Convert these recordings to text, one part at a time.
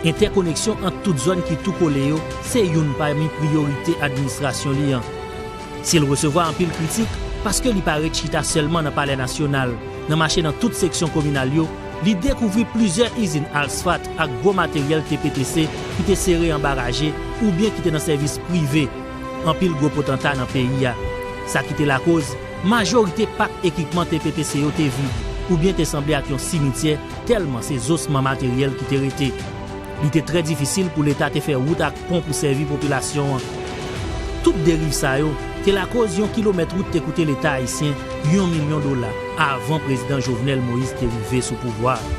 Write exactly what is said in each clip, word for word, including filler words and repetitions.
Entèkoneksyon ant tout zòn ki tou kole yo se youn pami priyorite administrasyon li an. Si l resevwa anpil kritik, paske li pa ret chita sèlman nan Palè Nasyonal, nan mache nan tout seksyon kominal yo, li dekouvri plizyè izin asfat ak gwo materyèl T P T C ki te sere anba raje oubyen ki te nan sèvis prive. Anpil gwo potanta nan peyi a. Sa ki te lakoz, majorite pak ekipman T P T C yo te vid, oubyen te sanble ak yon simityè, tèlman se zosman materyèl ki te rete. Li te trè difisil pou Leta te fè wout ak pon pou sèvi popilasyon an. Tout deriv sa yo te lakoz yon kilomèt wout te koute Leta ayisyen yon milyon dola avan Prezidan Jovenel Moïse te rive sou pouvwa a.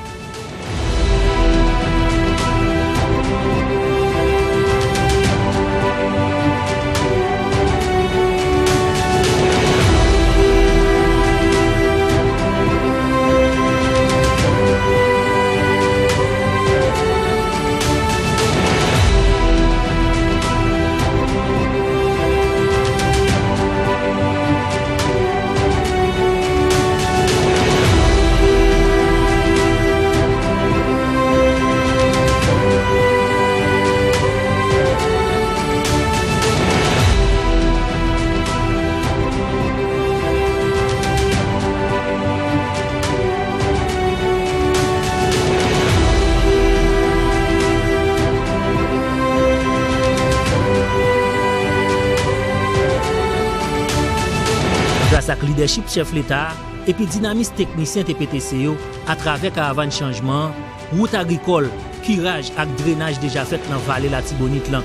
Gras ak lidèchip chèf Leta a epi dinamis teknisyen T P T C yo atravè Karavàn Chanjman an, wout agrikòl, kiraj ak drenaj deja fèt nan Vale Latibonit lan.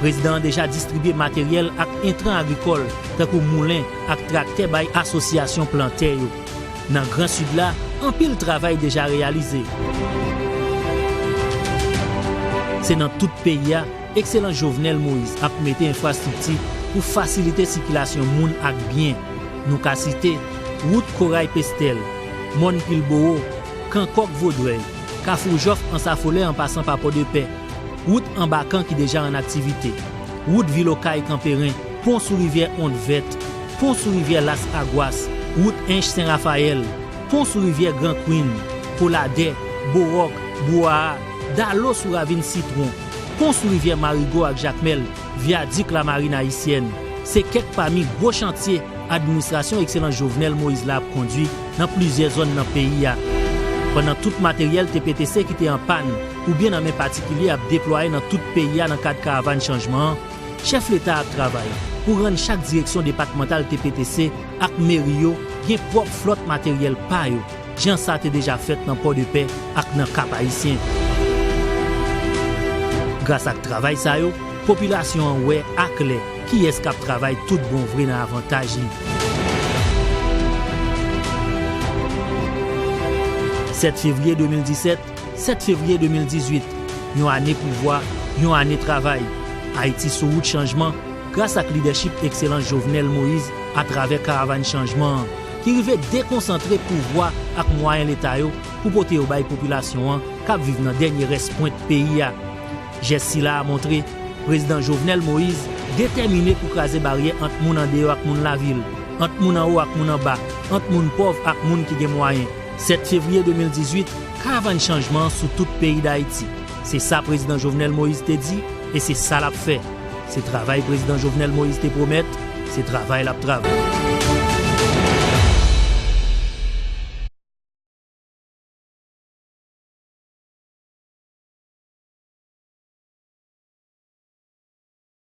Prezidan an deja distribye materyèl ak entran agrikòl, tankou moulen ak traktè bay asosyasyon plantè yo. Nan Gran Sid la, anpil travay deja reyalize. Se nan tout peyi a, Ekselans Jovenel Moïse ap mete enfrastrikti pou fasilite sikilasyon moun ak byen. Nou ka site wout Koray Pestèl, Mòn Pilbowo, Kan Kòk Vodrèy, Kafou Jòf Ansafolè an pasan pa Pòdepè, wout Anbakan ki deja an aktivite, wout Vil Okay Kanperen, pon sou rivyè Ont Vèt, pon sou rivyè Las Agwas, wout Ench Sen Rafayèl, pon sou rivyè Gran Kwin, Koladè, Bowòk, Bwaa, dalo sou ravin Sitwon, pon sou rivyè Marigo ak Jakmèl, vyadik Lamarin Ayisyèn, se kèk pami gwo chantye administrasyon Ekselans Jovenel Moïse la ap kondui nan plizyè zòn nan peyi a. Pandan tout materyèl T P T C ki te an pàn oubyen nan men patikilye ap deplwaye nan tout peyi a nan kad Karavàn Chanjman an, chèf Leta ap travay pou rann chak direksyon depatmantal T P T C ak meri yo gen pwòp flòt materyèl pa yo, jan sa te deja fèt nan Pòdepè ak nan Kap Ayisyen. Gras ak travay sa yo, popilasyon an wè aklè kiyès k ap travay tout bon vre nan avantaj li. Sèt fevriye de mil disèt, sèt fevriye de mil dizuit, yon ane pouvwa, yon ane travay. Ayiti sou wout chanjman, gras ak lidèchip Ekselans Jovenel Moïse atravè Karavàn Chanjman an, ki rive dekonsantre pouvwa ak mwayen Leta yo pou pote yo bay popilasyon an k ap viv nan dènye rès pwent peyi a. Jès sila a montre Prezidan Jovenel Moïse detèmine pou kraze baryè ant moun andeyò ak moun lavil, ant moun anwo ak moun anba, ant moun pòv ak moun ki gen mwayen. Sèt fevriye de mil dizuit, Karavàn Chanjman an sou tout peyi Dayiti. Se sa Prezidan Jovenel Moïse te di, e se sa l ap fè. Se travay Prezidan Jovenel Moïse te pwomèt, se travay l ap travay.